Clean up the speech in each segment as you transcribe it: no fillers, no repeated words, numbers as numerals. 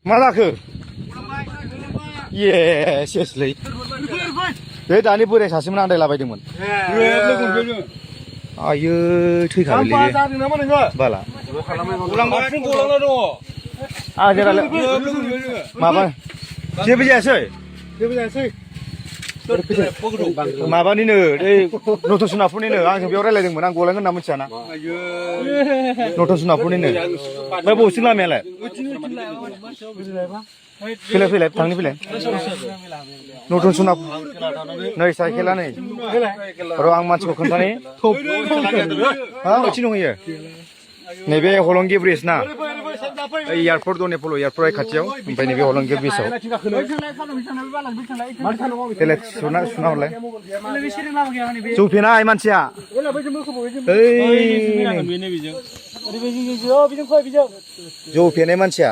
मा जाखो सेसलै बे दानि बोराय सासेमोन आन्दायलाबायदोंमोन आयै थैखाबायलै बाला माबा जेबो जायासै माबानिनो ओइ नथन सोनापुरनिनो आंजों बेयाव रायलायदोंमोन आं गलांगोन होनना मिथियाना नथन सोनापुरनिनो ओमफ्राय बबेसिम लामायालाय फैलाय फैलाय थांनि फैलाय नथन सोनापुर नै साइकेला नै र' आं मानसिखौ खोन्थानि हा ओइथिं दंहैयो नैबे हलंगि ब्रिज ना एयारपर्ट दं नेपल' एयारपर्ट खाथियाव ओमफ्राय नैबे हलंगि ब्रिजआव देलाय सुना हरलाय जौफेनाय मानसिया जौफेनाय मानसिया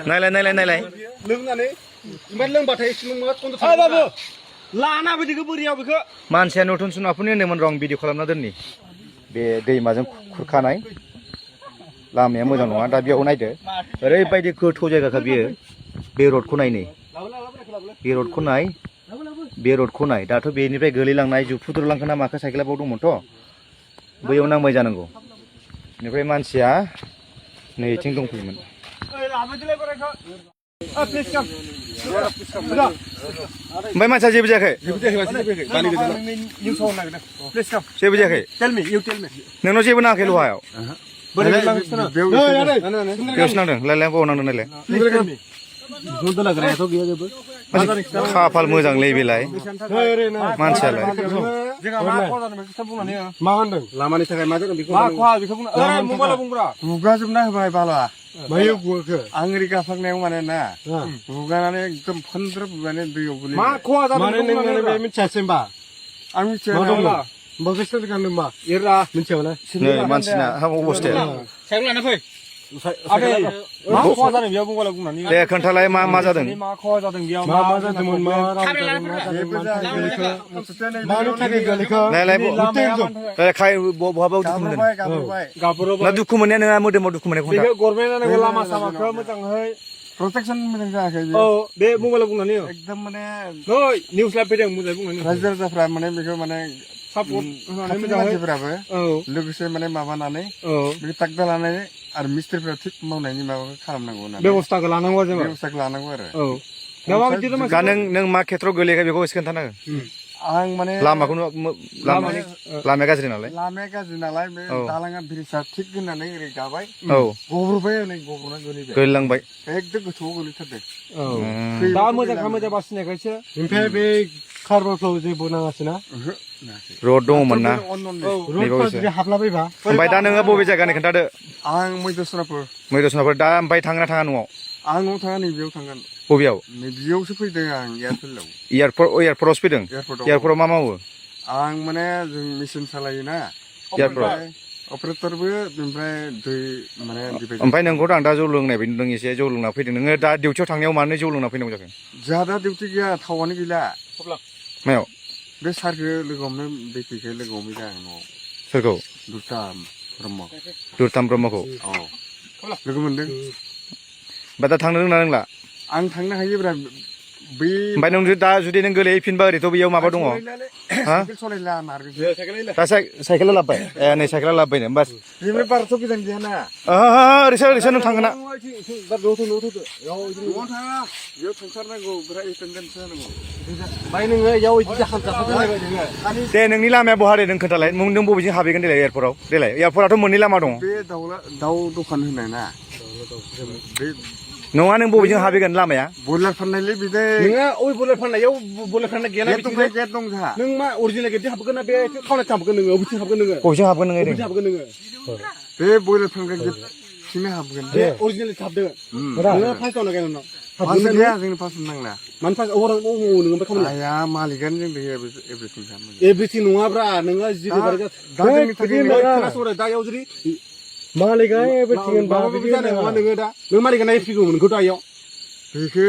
नायलाय मानसिया नथन सोनापुरनि होनदोंमोन र' आं भिडिअ खालामना दोननि बे दैमाजों खुरखानाय लामाया मोजां नङा दा बेयाव नायदो ओरैबायदि गोथौ जायगाखा बियो बे रडखौ नाय नै बे रडखौ नाय दाथ' बेनिफ्राय गोलैलांनाय जुफुद्रुलांखोना माखो साइकेला बाव दंमोनथ' बैयाव नांबाय जानांगौ बेनिफ्राय मानसिया नै इथिं दंफैयोमोन ओमफ्राय मानसिया जेबो जायाखै जेबो जायाखै नोंनाव जेबो नाङाखै लहायाव बेयावसो नांदों लायलाय बाव नांदों नायलाय खाफाल मोजांलै बेलाय मानसियालाय मा होनदों लामानि थाखाय मा जादों बेखौ गुगाजोबना होबाय बाला मायो गुगाखो आं रिगा फांनायाव माने ना गुगानानै एकदम फन्द्रब माने दैयाव गोलैबाय मा खहा जादों माने नों बे मिथियासै होमबा आं मिथिया बगेस्टर गानदों मा एरा मिथियाबालाय नै मानसिना अबस्थाया साइकेल लाना फै मा खहा जादों बेयाव बुंबाला बुंनानै दे खोन्थालाय मा जादों मा खहा जादों बेयाव मा जादोंमोन मानो थाखाय गोलैखो नायलाय बहाबा दुखु मोननाया नोंहा मोदोमाव दुखु मोननायखौ बेखौ गभर्नमेन्टआनो लामा सामाखौ मोजाङै प्रटेक्सन मोजां जायाखै औ बे मबाइलाव बुंनानै एकदम माने नै निउस लाइभ फैदों मोजाङै बुंनानै रायजो राजाफ्रा माने बेखौ माने सापर्ट होनानै मानसिफोराबो लोगोसे माने माबानानै बे ताकदा लानानै आरो मिस्ट्रिफोरा थिग मावनायनि माबाखौ खालामनांगौ होननानै बेबस्थाखौ लानांगौ जोङो बेबस्थाखौ लानांगौ आरो दा नों मा खेथ्रआव गोलैखो बेखौ एसे खोन्थानांगोन आं माने लामाया गाज्रि नालाय बे दालाङा ब्रिजआ थिग होननानै ओरै गाबाय गब्रबाय नै गब्रना गोलैलांबाय एकदम गोथौआव गोलैथारदों दा मोजां बासिनायखायसो ओमफ्राय बे कार्बनफ्राव जेबो नाङासैना रड दङमोन ना हाबलाबायबा ओमफ्राय दा नोङो बबे जायगानि खोन्थादो आं मैदसनापुर दा ओमफ्राय थाङा न'आव आं न'आव थाङा नै बेयाव थांगोन बबेयाव बेयावसो फैदों आं एयारफिल्डआव एयारपर्टआवसो फैदों एयारपर्टआव मा मावो आं माने जों मेचिन सालायोना एयारपर्टआव अपारेटरबो ओमफ्राय दै माने ओमफ्राय नोंखौथ' आं दा जौ लोंनाय बायदि नुदों एसे जौ लोंना फैदों नोङो दा डिउटियाव थांनायाव मानो जौ लोंना फैनांगौ जाखो जोंहा दा डिउटि गैया थावानो गैला मायाव बे सारखौ लोगो हमनो बेखौ लोगो हमहैदों आं न'आव सोरखौ दुरताम ब्रह्मखौ लोगो मोनदों दा थांनो रोंना रोंला आं थांनो हायोब्रा ओमफ्राय नों दा जुदि नों गोलैफिनबा ओरैथ' बेयाव माबा दङ दा साइकेला लाबोबाय नै साइकेला लाबोबाय होमबा बाराथ' गोजान गैयाना ओरैसो नों थांगोन ना दे नोंनि लामाया बहा दे नों खोन्थालाय नों बबेजों हाबहैगोन देलाय एयारपर्टआव देलाय एयारपर्टआथ' मोननै लामा दं बे दाउ दखान होनाय ना नङा नों बबेजों हाबहैगोन लामाया बयलार फाननायलै बिदि नोङो ओइ बयलार फाननायाव बयलार फाननाय गैयाना गेट दं जोंहा नों मा अरिजिनेल गेटजों हाबगोन ना बे खावनायजों हाबगोन नोङो बबेथिं हाबगोन नोङो बबेजों हाबगोन नोङो बे बयलार फानग्रा गेटथिंनो हाबगोन बे अरिजिनेल हाबदो नोङो फार्स्टआवनो गायनाय उनाव हाबगोन गैया जोंनि फार्स्ट नांला मानो फार्स्ट नोङो ओमफ्राय खामानि आया मालिकानो जों एभ्रिथिं नङाब्रा नोङो जिरो दायाव जुदि मालिका एभ्रिथिं होनबा बिदि जानाय नङा नोङो दा नों मालिका नायफैगौमोन नोंखौ दायाव बेखौ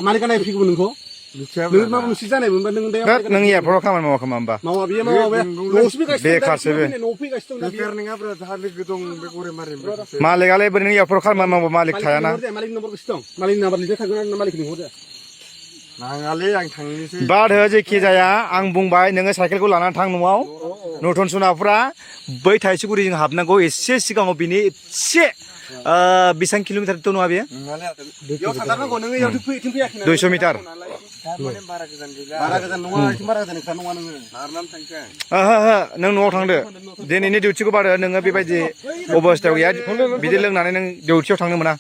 मालिका नायफैगौमोन नोंखौ नों मा मोनसे जानाय मोनबा नों दा होद नों एयारपर्टआव खामानि मावा खोमा होमबा मावा बेयो मावा बे न'सो फैगासिनो बेखारसो बे न'आव फैगासिनो दं बेकार नङाब्रा जाहा लोगो दं बे गरे मारि मालिकआलाय बोरै नों एयारपर्टआव खामानि मावबा मालिक थायाना मालिक नम्बर गोसो दं मालिक नाम्बार लिरना थागोन आं मालिकनि हरदो नाङालै आं थांनोसै बाद हो जेखि जाया आं बुंबाय नोङो साइकेलखौ लानानै थां न'आव नथुन सनाफोरा बै थाइसेगुरिजों हाबनांगौ एसे सिगाङाव बिनि एसे बेसेबां किल'मिटार दं नङा बेयो बेयाव थांथारनांगौ नोङो इयाव फैयाखै 200 मिटार बारा गोजान गैला बारा गोजान नङा एसे बारा गोजान नङा नोङो नारनानै थांसै ओहो नों न'आव थांदो दिनैनि डिउटिखौ बारो नोङो बेबायदि अबस्थायाव गैया बिदि लोंनानै नों डिउटियाव थांनो मोना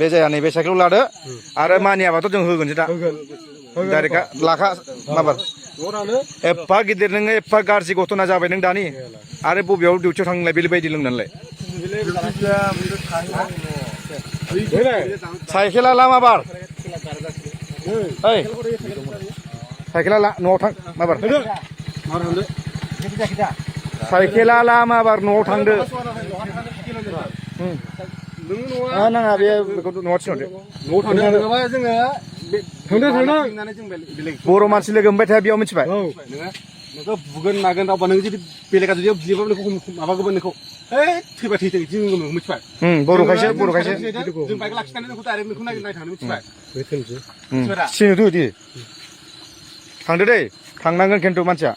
बे जाया नैबे साइकेलखौ लादो आरो मानियाबाथ' जों होगोनसो दा डाइरेक्ट लाखा माबार एफा गिदिर नोङो एफा गाज्रि घटना जाबाय नों दानि आरो बबेयाव डिउटियाव थांनोलाय बेबायदि लोंनानैलाय साइकेला लामा बार ओइ साइकेला न'आव थां माबार साइकेला लामा बार न'आव थांदो नाङा बे बेखौ न'आव थिनहरदो न'आव थांदो नङाबा जोङो बर' मानसि लोगो मोनबाय थाया बेयाव मिथिबाय नोंखौ बुगोन मागोन रावबा नों जुदि बेलेगा जुदि बुयोबा नोंखौ माबागोन नोंखौ थैबा थैथों जों मिथिबाय बर'खायसो जों बाइक लाखिनानै नोंखौ डाइरेक्ट नोंखौ नागिरनाय थांनो मिथिबाय थिनहरदो बिदि थांदो दै थांनांगोन खिन्थु मानसिया